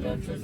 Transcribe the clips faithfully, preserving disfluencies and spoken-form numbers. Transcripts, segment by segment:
ཡ་ཡ།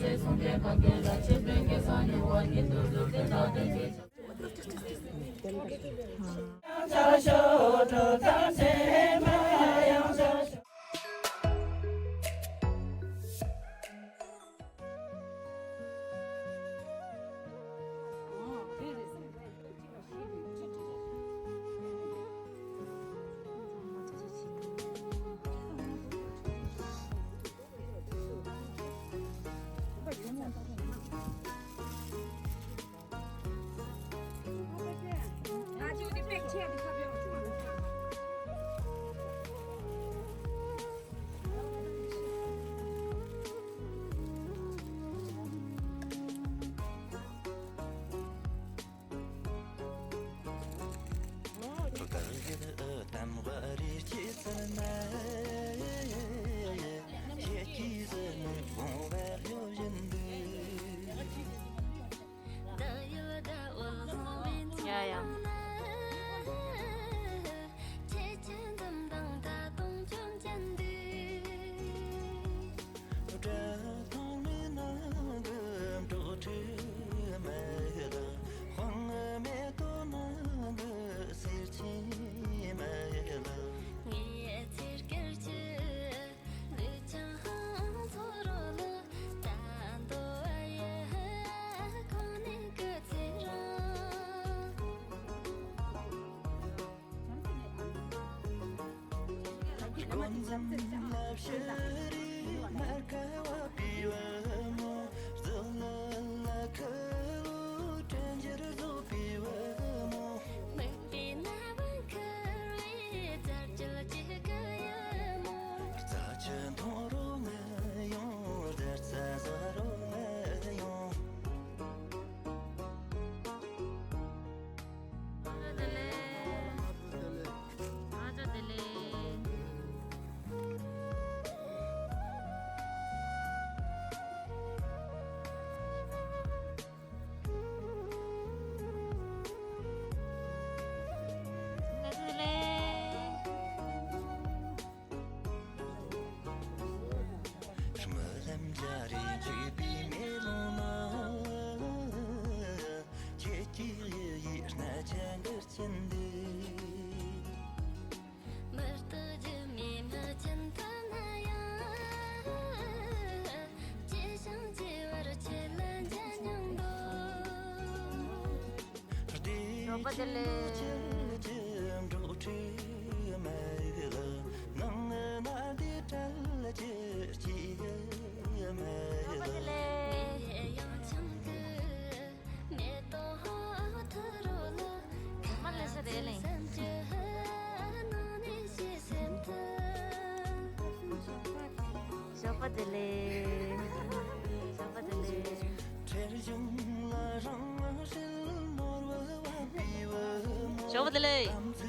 ཞོགས་པ་བདེ་ལེགས། ཞོགས་པ་བདེ་ལེགས། ཞོགས་པ་བདེ་ལེགས། ཞོགས་པ་བདེ་ལེགས། ཞོགས་པ་བདེ་ལེགས། ཞོགས་པ་བདེ་ལེགས།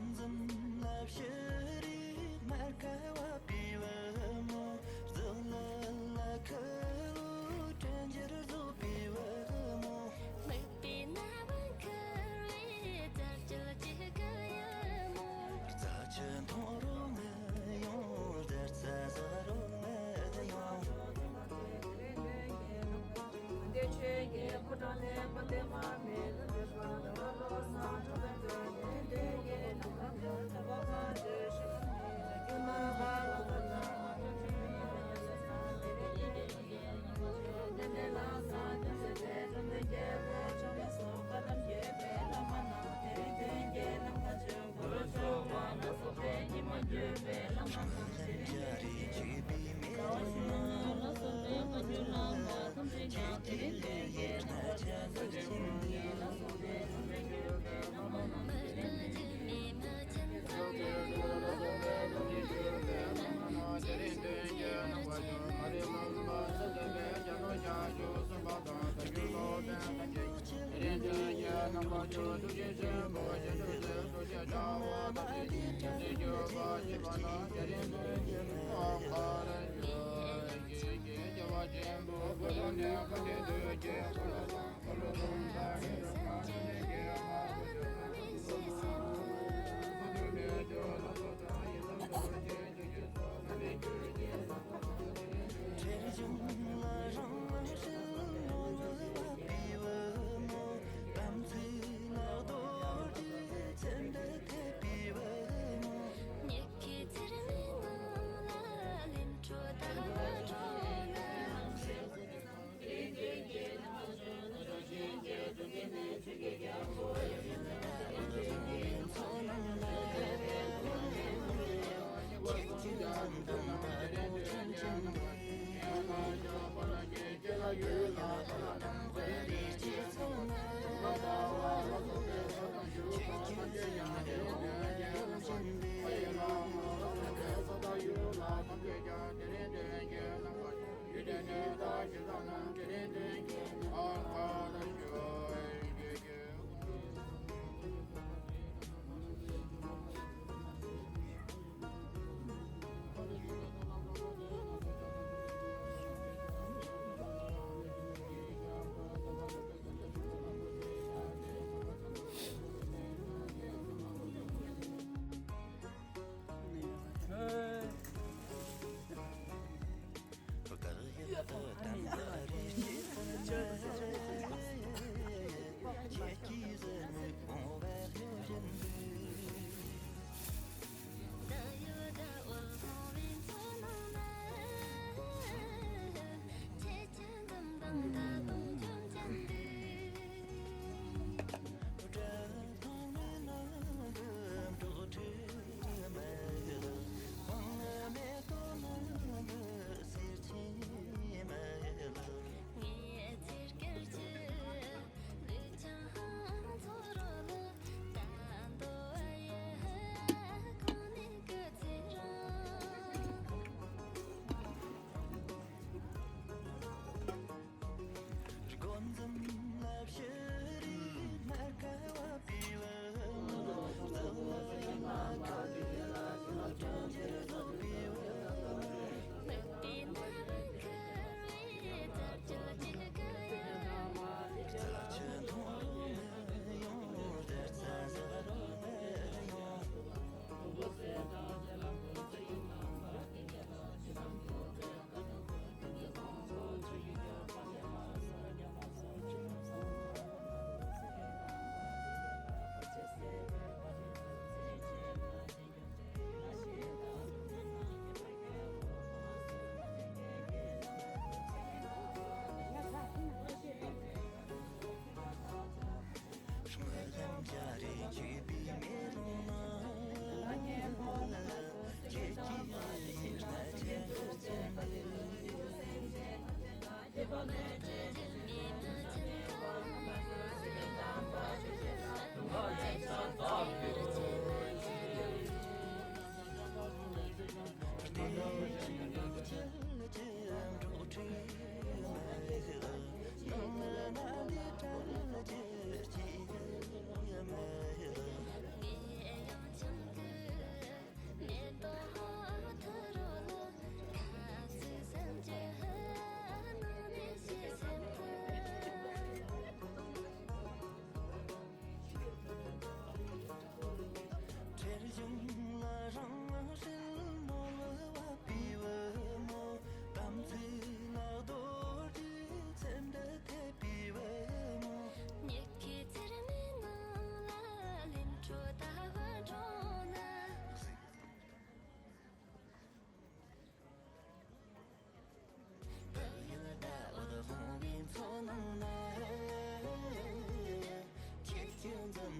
འཛུམ་ལ་ཕྱི་རིག་མར་ཁ་བབས་པའི་བུ་མོ། རྫི་ལི་ལ་ཁུ་བོ་དྲིན་གྱིས་རྫོགས་པའི་བུ་མོ། མིག་པའི་རྣ་བ་འཁུར་བའི་རྫ་ཆུ་གཅིག་གི་ཡུ་མོ། རྫ་ཆུ་འཐུང་རུང་ངུ་ཡོང་། རྫ་རྩྭ་ཟ་རུང་ངུ་ཡོང་།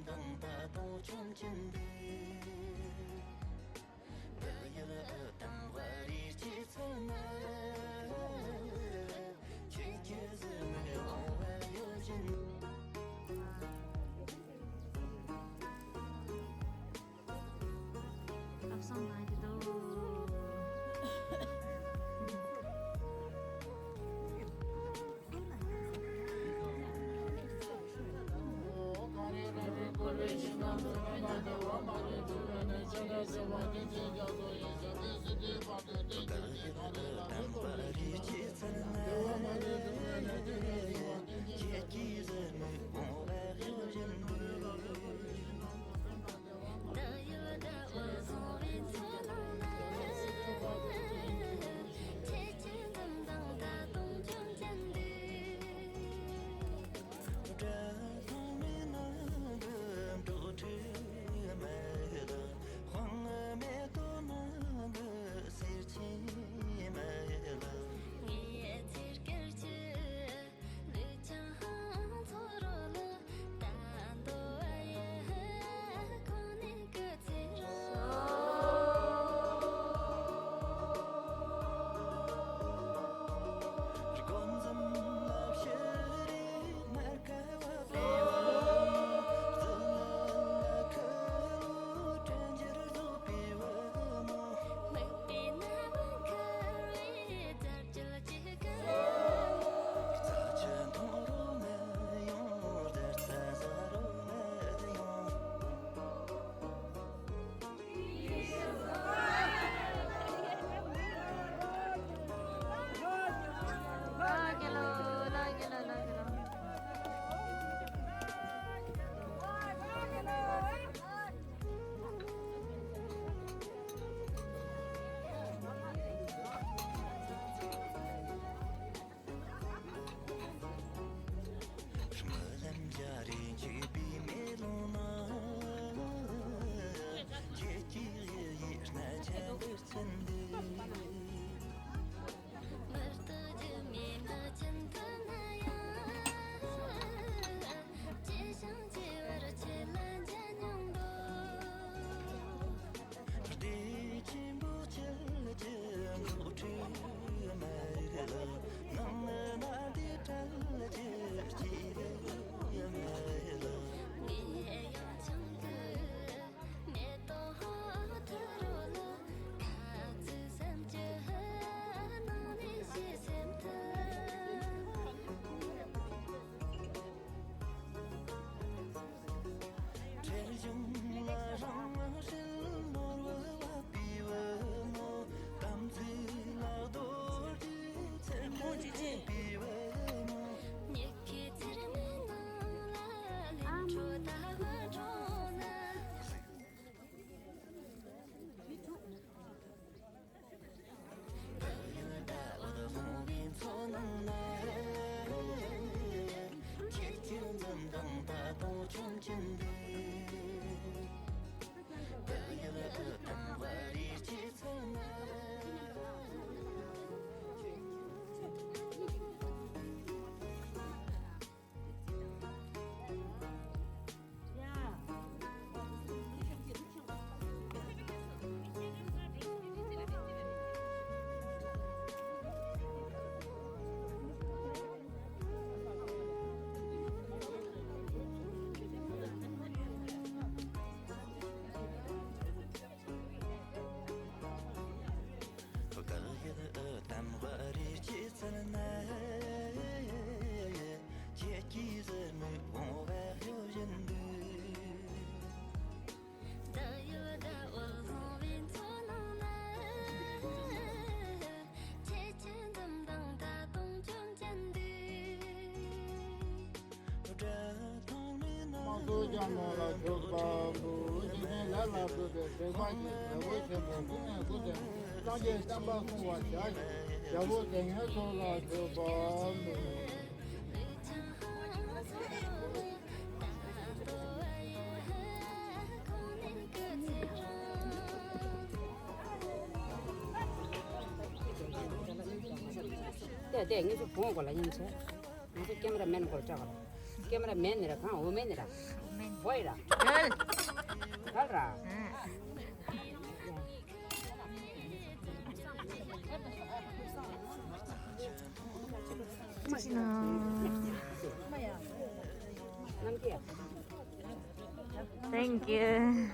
དང་ད་དུང་བྱོན་གྱིན་འདུག་བདག་ཡུལ་ཨི་དམ་བ་རིའི་སྤྱི་ཚོགས་ན། ཁྱེད་ཀྱི་གཟི་མིག་འོང་བ་ཡོད་བཞིན། ལགས་སོ། ང་འདི་དོ། སྨོན་ལམ་རྒྱ་རེ་འཇུག་པའི་མེ་ལོང་ན། ཁྱེད་ཀྱི་ཡིད་ཡིད་རྣ་ཆ་འདིར་ཚུད་འདུག་མུར་དུ་རྒྱུ་མའི་སྨྲ་ཅན་ཐོབ་ན་ཡང་། ཇེ་ཞང་ཇེ་བར་ཁྱེད་ལ་མཇལ་མྱོང་འདུག་བདེ་ཆེན་པོ་ཁྱེད་ཀྱི་འགོ་ཁྲིད་མ་ཡིན་ལ། ནང་ན་བདེ་བྲལ་གྱི་སྐྱིད་མ་ཡིན་ལ། ངས་ཡང་ཆང་གི་མེ་ཏོག་ཐུ་རོ་ལ་ཁ་ཚིག་སེམས་ཀྱི་ནང་ནས་ཤེས་སེམས་ཐུབ། ཁྲེལ་གཞུང་ལ་རང་ཧྲིལ་ནོར་བུ་བབས་པའི་བུ་མོ། དམ་ཚིག་ལ་རྡོ་རྗེ་ཚེམས་པའི་བུ་མོ། མྱུ་གུའི་ཚེར་མའི་ནང་ལ་ལེན་འཕྲོ་ལྟ་བུ་འགྲོ་ན། བདག་ཡུལ་ཟླ་འོད་ལྷུང་བའི་མཚོ་ནང་ན། ཁྱེད་ཀྱི་འཛུམ་མདངས་ད་དུང་བྱོན་གྱིན་འདུག་བདག་ཡུལ་ཨི་དམ་བ་རིའི་སྤྱི་ཚོགས་ན། བདག་ཡུལ་ཨི་དམ་བ་རིའི་སྤྱི་ཚོགས་ན། ཁྱེད་ཀྱི་གཟི་མིག་འོང་བ་ཡོད་བཞིན་དུ། བདག་ཡུལ་ཟླ་འོད་ལྷུང་བའི་མཚོ་ནང་ན། ཁྱེད་ཀྱི་འཛུམ་མདངས་ད་དུང་བྱོན་གྱིན་འདུག་དམངས་གཙོ་རྒྱལ་ནང་ལ་བཞུགས་པ་འདུག་འཇིག་རྟེན་ལས་ལ་བཀོད་པའི་དྲེགས་པ་ཞིག་རྒྱལ་པོ་ཆེན་པོ་མི་ངན་སྐུ་དེ་སངས་རྒྱས་བསྟན་པ་སྲུང་བར་བྱ་ཞིང་རྒྱལ་པོ་དེ་སྔའི་ཚོགས་ལ་བཞུགས་པ་འདུག་དེ་དེ་ངེད་ཚོ་བོང་གོ་ལ་ཡིན་ཚེ། ང་ཚོ་ཀེ་མ་ར་མེན་སྐོར་བཅར་བ་ལ། ཀེ་མ་ར་མེན་ནི་ར་གང་འོ་མེན་ནི་ར། འོ་མེན་ Boy ra. Girl. Girl ra. Thank you.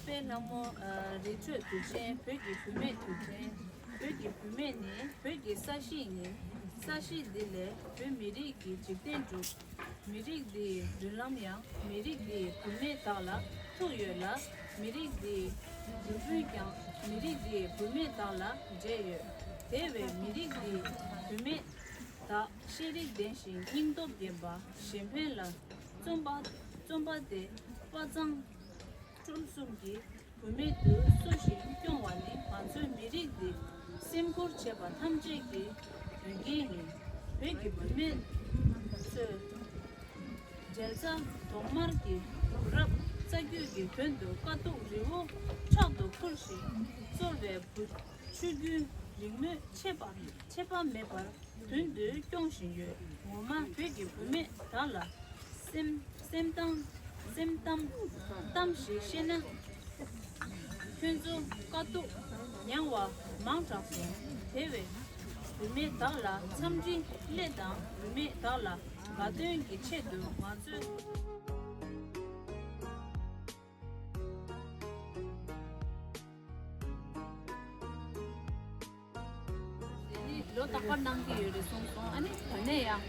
དཔལ་ལྷ་མོ། རི་ཁྲོད་དུས་ཆེན། བོད་ཀྱི་བུད་མེད་དུས་ཆེན། བོད་ཀྱི་བུད་མེད་ནི་བོད་ཀྱི་ས་གཞི་ཡིན། ས་གཞི་འདི་ལས་བོད་མི་རིགས་ཀྱི་འཇིག་རྟེན་གྲུབ། མི་རིགས་འདིའི་མདུན་ལམ་ཡང་མི་རིགས་འདིའི་བུད་མེད་དག་ལ་ཐུག་ཡོད་ལ། མི་རིགས་འདིའི་མདུན་སྤུན་ཀྱང་མི་རིགས་འདིའི་བུད་མེད་དག་ལ་འབྲེལ་ཡོད། དེ་བས་མི་རིགས་འདིའི་བུད་མེད་དག་ཤེས་རིག་ལྡན་ཞིང་སྙིང་སྟོབས་ལྡན་པ། གཞན་ཕན་ལ་བརྩོན་པ། བརྩོན་པ་སྟེ་དཔའ་མཛངས་སྤྲུལ་གསུམ་གྱི་བུད་མེད་དུ་གསོ་ཞིང་སྐྱོང་བ་ནི་ང་ཚོའི་མི་རིགས་འདི་སེམས་ཁུར་བྱེད་པ་ཐམས་ཅད་ཀྱི་རྒྱུ་རྐྱེན་ཡིན། བོད་ཀྱི་བུད་མེད་ཚོས་མཇལ་རྩ་གདོང་དམར་གྱི་རབ་རྩ་རྒྱུད་ཀྱི་དོན་དུ་དཀའ་སྡུག་རི་བོ་ཕྲག་ཏུ་ཁུར་ཞིང་གཙོར་བའི་བུ་ཆུ་རྒྱུན་རིང་མོས་ཆད་པ་ཆད་པ་མེད་པར་མདུན་དུ་སྐྱོང་བཞིན་ཡོད། ངོ་མ་བོད་ཀྱི་བུད་མེད་དག་ལ་སེམས་སེམས་གཏམ་སེམས་གཏམ་གཏམ་ཞིག་བཤད་ན། ཁྱོད་ཚོ་དཀའ་སྡུག་མྱངས་བ་མང་དྲགས་སོང་། དེ་བས་བུད་མེད་དག་ལ་འཚམས་འདྲི་སླད་དང་བུད་མེད་དག་ལ་དགའ་སྟོན་གྱི་ཆེད་དུ་ང་ཚོས། དེ་ནི་ལོ་རྟག་པར་གནང་གི་ཡོད་རེད་གསུངས་སོང་། ཨ་ནི་ད་ནས་ཡང་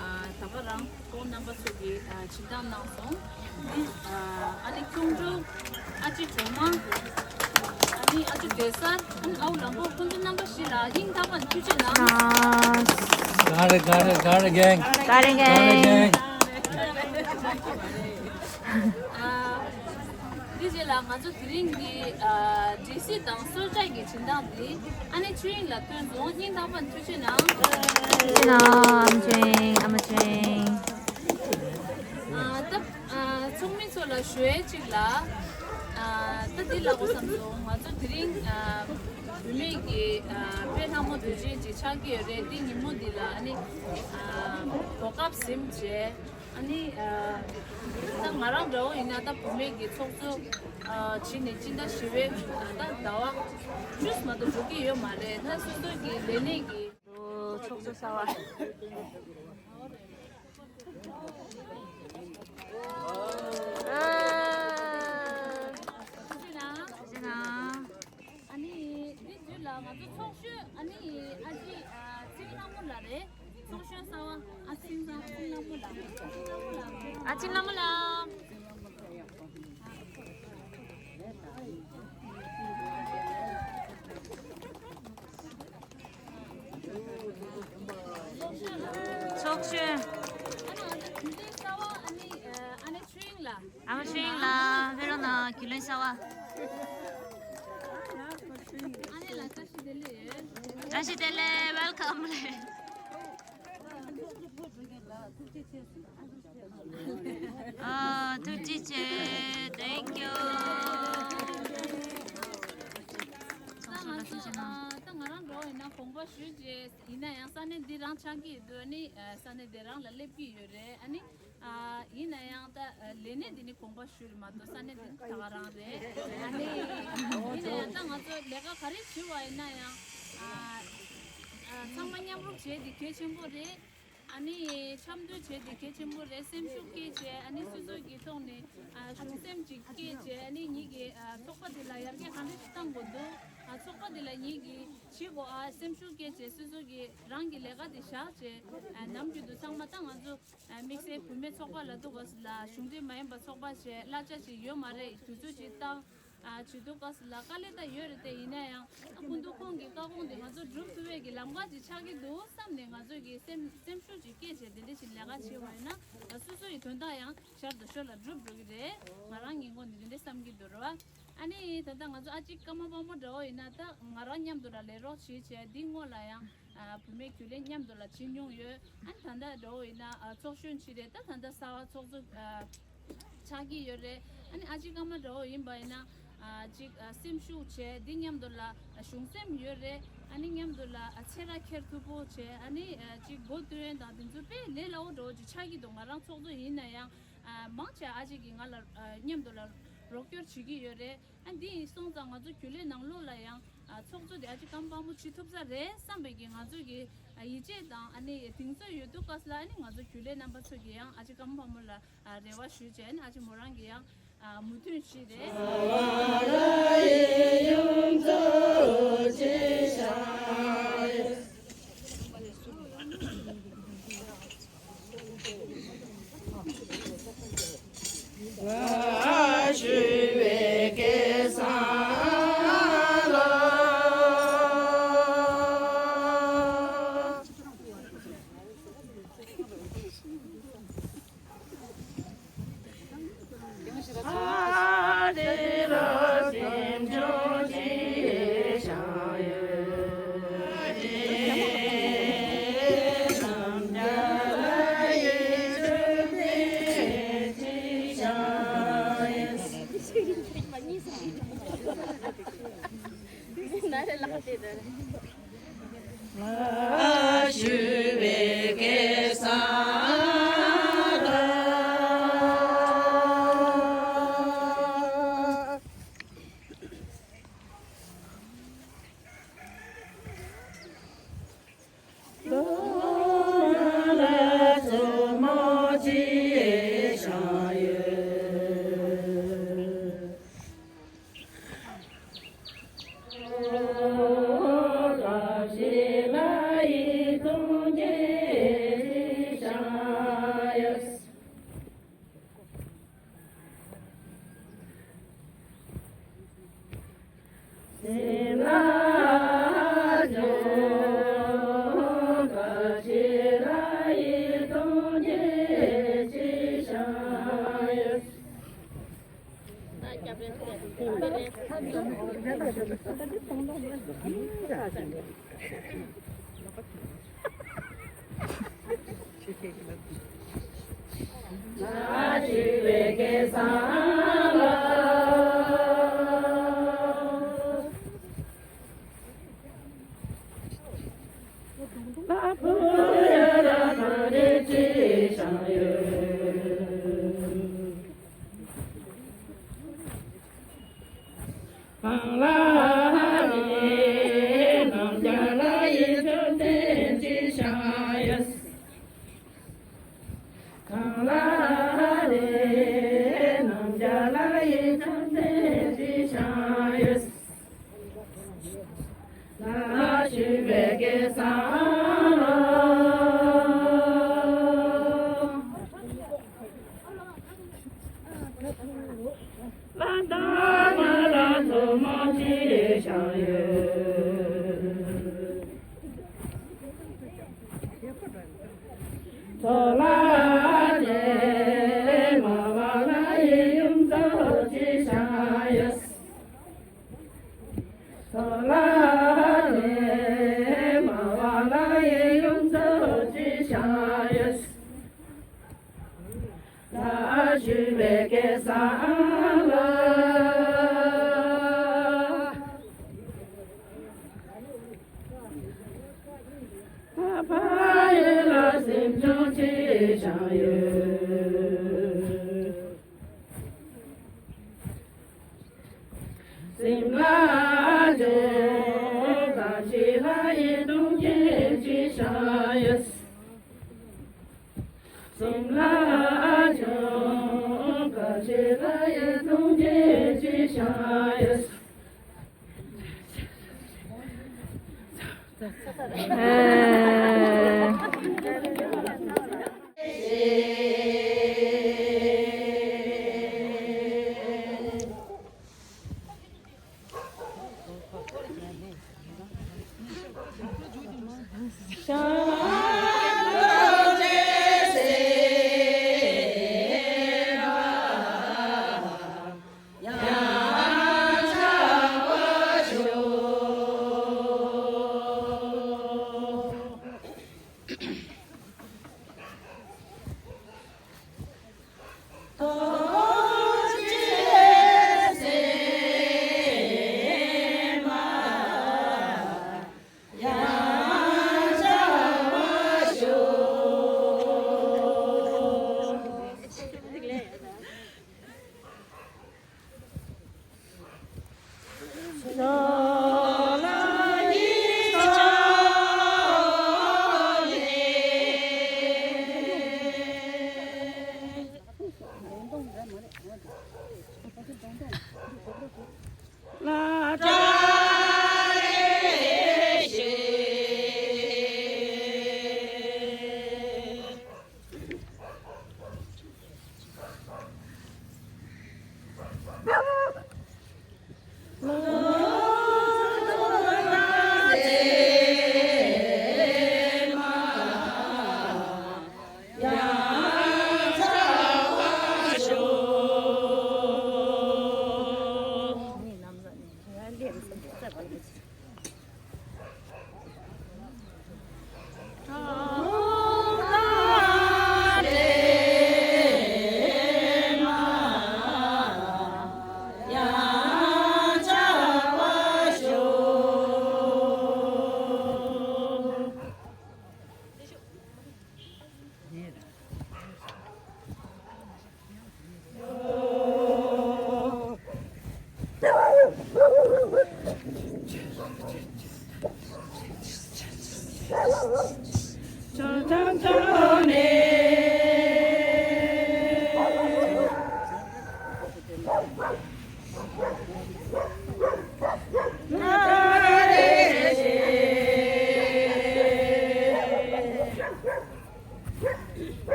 ཨ་ད་ག་རང་ཁོང་རྣམ་པ་ཚོ་གིས་ཨ་བྱེད་སྟངས་གནང་སོང་། ཨ་ནི་ཨ་ཨ་ནི་ཁྱུང་ཕྲུག་ཨ་ཅེ་སྒྲོལ་མ། ཨ་ནི་ཨ་ཅེ་བདེ་གསལ། ཨ་ནི་ཨའུ་ལམ་བོ། ཁོང་ཚོ་རྣམ་པ་བཞི་ལ་སྙིང་ཐག་པ་ནས་ཐུགས་རྗེ་གནང་། Got it, got it, got it, gang. Got it, gang. ཨ། འདི་རྗེས་ལ་ང་ཚོ་དེ་རིང་གི་ཨ་སྒྲིག་གཞི་དང་གསོལ་ཇ་གི་སྦྱིན་བདག་འདི་ཨ་ནེ་ཆོས་དབྱིངས་ལགས་ཐོན་སོང་། སྙིང་ཐག་པ་ནས་ཐུགས་རྗེ་གནང་། ཐུགས་རྗེ་གནང་། ཨ་མ་ཆོས་དབྱིངས། ཨ་མ་ཆོས་དབྱིངས། ཨ་ད་ཨ་ཚོགས་མི་ཚོ་ལ་ཞུ་ཡས་གཅིག་ལ། ཨ་ད་འདི་ལབ་དགོས་བསམ་སོང་། ང་ཚོ་དེ་རིང་ཨ་བུད་མེད་ཀྱི་ཨ་དཔལ་ལྷ་མོ་དུས་ཆེན་ཅིག་ཆགས་ཀྱི་ཡོད་རེད། འདི་ཉིན་མོ་འདི་ལ་ཨ་ནི་ཨ་གོ་སྐབས་ཟིན་བྱས། ཨ་ནི་ཨ་ད་ང་རང་འདྲ་བོ་ཡིན་ན་ད་བུད་མེད་ཀྱི་ཚོགས་གཙོ་ཨ་བྱས་ནས་སྤྱི་ཟླ་བཞི་པའི་ཨ་ད་ཟླ་བ་བཅུ་མ་གཏོགས་འགྲོ་གི་ཡོད་མ་རེད། ད་སོ་སོ་གི་ལས་གནས་ཀྱི་ཚོགས་གཙོ་གསར་བ། ཨ་ནི་འདི་དུས་ལ་ང་ཚོ་ཚོགས་གཞོན་ཨ་ནི་ཨ་ཅེ་ཨ་ཚེ་རིང་ལྷ་མོ་ལགས་རེད། ཚོགས་གཞོན་གསར་བ་ཨ་ཚེ་རིང་ཚེ་རིང་ལྷ་མོ་ལགས། ཨ་ཚེ་རིང་ལྷ་མོ་ལགས། ཚོགས་གཞོན། ཨ་ནི་ཨ་ནི་འདི་གསར་བ་ཨ་ནི་ཨ་ནི་ཆོས་དབྱིངས་ལགས། ཨ་མ་ཆོས་དབྱིངས་ལགས་ཕེབས་རོགས་གནང་། རྒྱུས་ལོན་གསར་བ། ཨ་ནི་ལགས་བཀྲ་ཤིས་བདེ་ལེགས། བཀྲ་ཤིས་བདེ་ལེགས། ཝེལ་ཀམ་རེད། ཨ་ཐུགས་རྗེ་ཆེ། Thank you། ཚོགས་གཞོན་ལ་ཐུགས་རྗེ་གནང་། ད་ང་རང་འགྲོ་ཡིན་ན་དགོངས་པ་ཞུས་རྗེས་ཡིན་ན་ཡང་ས་གནས་འདི་རང་ཆགས་ཀྱི་ཡོད་དུས་ཨ་ནི་ས་གནས་འདི་རང་ལ་སླེབས་ཀྱི་ཡོད་རེད། ཨ་ནི། ཨ་ཡིན་ན་ཡང་ད་ཨ་ལས་གནས་འདི་ནི་དགོངས་པ་ཞུས་རེད་མ་གཏོགས་ས་གནས་འདི་ད་ག་རང་རེད། ཨ་ནི་ཡིན་ན་ཡང་ད་ང་ཚོ་ལས་ཀ་ག་རེ་བྱེད་པ་ཡིན་ན་ཡང་ཨ་ཨ་ཚང་མ་མཉམ་རུབ་བྱེད་འདི་གལ་ཆེན་པོ་རེད། ཨ་ནི་འཆམ་མཐུན་བྱེད་འདི་གལ་ཆེན་པོ་རེད། སེམས་ཤུགས་སྐྱེད་བྱས་ཨ་ནི་སོ་སོ་གི་ཐོག་ནས་ཨ་གཞུང་སེམས་ཅིག་སྐྱེད་བྱས་ཨ་ནི་ཉིད་ཀྱི་ཨ་ཚོགས་པ་འདི་ལ་ཡར་རྒྱས་ག་འདྲ་ཞིག་གཏང་དགོས་འདུག་ཨ་ཚོགས་པ་འདི་ལ་ཉིད་ཀྱི་བྱེད་དགོས་ཨ་སེམས་ཤུགས་སྐྱེད་བྱས་སོ་སོ་གི་རང་གི་ལས་ཀ་འདི་བཞག་བྱས་ཨ་ནམ་རྒྱུན་དུ་ཚང་མ་ད་ང་ཚོ། དམིགས་བསལ་བུད་མེད་ཚོགས་པ་ལ་འདུག་ག་ལ་གཞུང་འབྲེལ་མ་ཡིན་པ་ཚོགས་པ་བྱས་གླ་ཆ་ཅིག་ཡོད་མ་རེད། དུས་ཚོད་ཅིག་བཏང་ཨ་བྱེད་འདུག་ག་ལ་དཀའ་ལས་ད་ཡོད་རེད། དེ་ཡིན་ན་ཡང་ཨ་ཁོང་དུ་ཁོང་གི་བཀའ་དགོངས་དེ་ང་ཚོ་སྒྲུབ་ཐུབ་པའི་གི་ལམ་ཁ་ཅིག་ཆགས་ཀྱི་འདུག་བསམ་ནས་ང་ཚོ་གི་སེམས་སེམས་ཤུགས་ཅིག་སྐྱེད་བྱས་དེ་འདྲ་ཞིག་ལས་ཀ་བྱེད་པ་ཡིན་ན་ཨ་སོ་སོ་ཡི་དོན་དག་ཡང་ཞར་དུ་ཞོར་ལ་འགྲུབ་འགྲོ་གི་རེད། ང་རང་ཉིན་གུང་ནས་དེ་འདྲ་བསམ་གྱི་འདུག་རེད་བ། ཨ་ནི་ད་ལྟ་ང་ཚོ་ཨ་ཅིག་ཀརྨ་དཔལ་མོ་འདྲ་བོ་ཡིན་ན་ད་ང་རང་མཉམ་དུ་ལ་ལས་རོགས་བྱེད་བྱས་འདི་སྔོན་ལ་ཡང་། ཨ་བུད་མེད་རྒྱུན་ལས་མཉམ་དུ་ལ་བྱེད་མྱོང་ཡོད། ཨ་ནི་ད་ལྟ་འགྲོ་བ་ཡིན་ན་ཨ་ཚོགས་གཞོན་ཅིག་རེད། ད་ད་ལྟ་གསར་པ་ཚོགས་གཙོ་ཨ་ཆགས་ཀྱི་ཡོད་རེད། ཨ་ནི་ཨ་ཅེ་ཀརྨ་འདྲ་བོ་ཡིན་པ་ཡིན་ན་ཨ་ཅིག་ཨ་སེམས་ཤུགས་བྱས་འདི་མཉམ་དུ་ལ་ཨ་གཞུང་སེམས་ཡོད་རེད། ཨ་ནི་མཉམ་དུ་ལ་ཨ་ཚེ་ར་འཁྱེར་ཐུབ་པོ་བྱས། ཨ་ནི་ཨ་ཅིག་སྒོ་སྟོན་དང་དེ་ཚོ་དཔེ་ལས་སླ་བོ་འདྲ་བོ་ཅིག་ཆགས་ཀྱི་འདུག་ང་རང་ཚོགས་གཙོ་ཡིན་ན་ཡང་ཨ་མང་ཆེ་ཨ་ཅིག་གིས་ང་ལ་ཨ་མཉམ་དུ་ལ་རོགས་སྐྱོར་བྱེད་ཀྱི་ཡོད་རེད། ཨ་འདི་ཡིན་སོང་ཙང་ང་ཚོ་རྒྱུན་ལས་ནང་ལོགས་ལ་ཡང་ཨ་ཚོགས་གཙོ་དེ་ཨ་ཅིག་གམ་དཔའ་མོ་བྱེད་ཐུབ་ས་རེད་བསམ་པའི་གི་ང་ཚོ་གི་ཨ་ཡིད་ཆེས་དང་ཨ་ནི་གདེང་ཚོད་ཡོད་དུས་སྐབས་ལ་ཨ་ནི་ང་ཚོ་རྒྱུན་ལས་རྣམ་པ་ཚོ་གི་ཡང་ཨ་ཅིག་གམ་དཔའ་མོ་ལ་ཨ་རེ་བ་ཞུས་བྱས། ཨ་ནི་ཨ་ཅིག་མོ་རང་གི་ཡང་ཨ་མོས་མཐུན་ཞིག་རེད།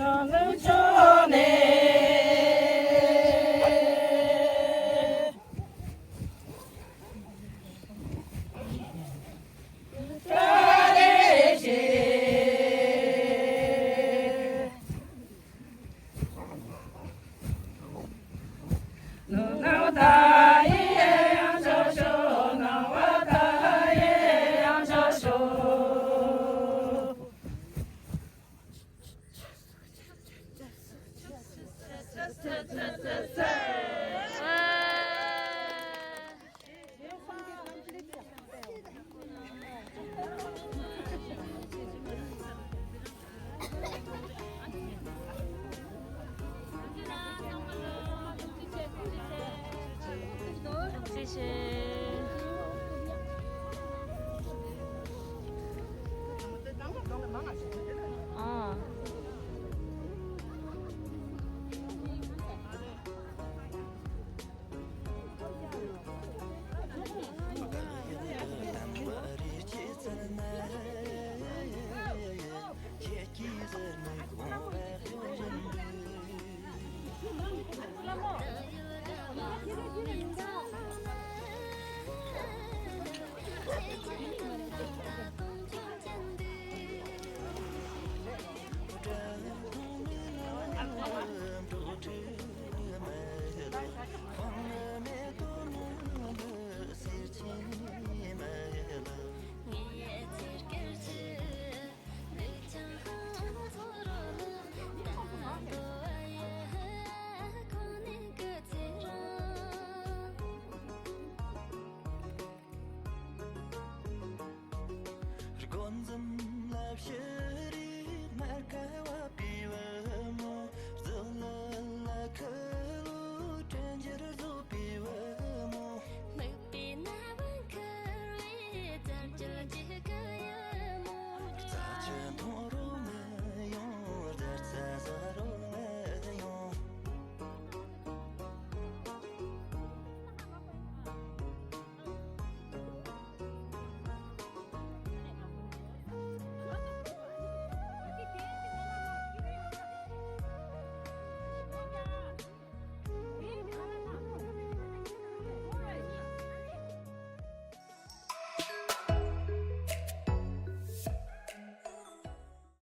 གྲོང་ཚོ་ནས།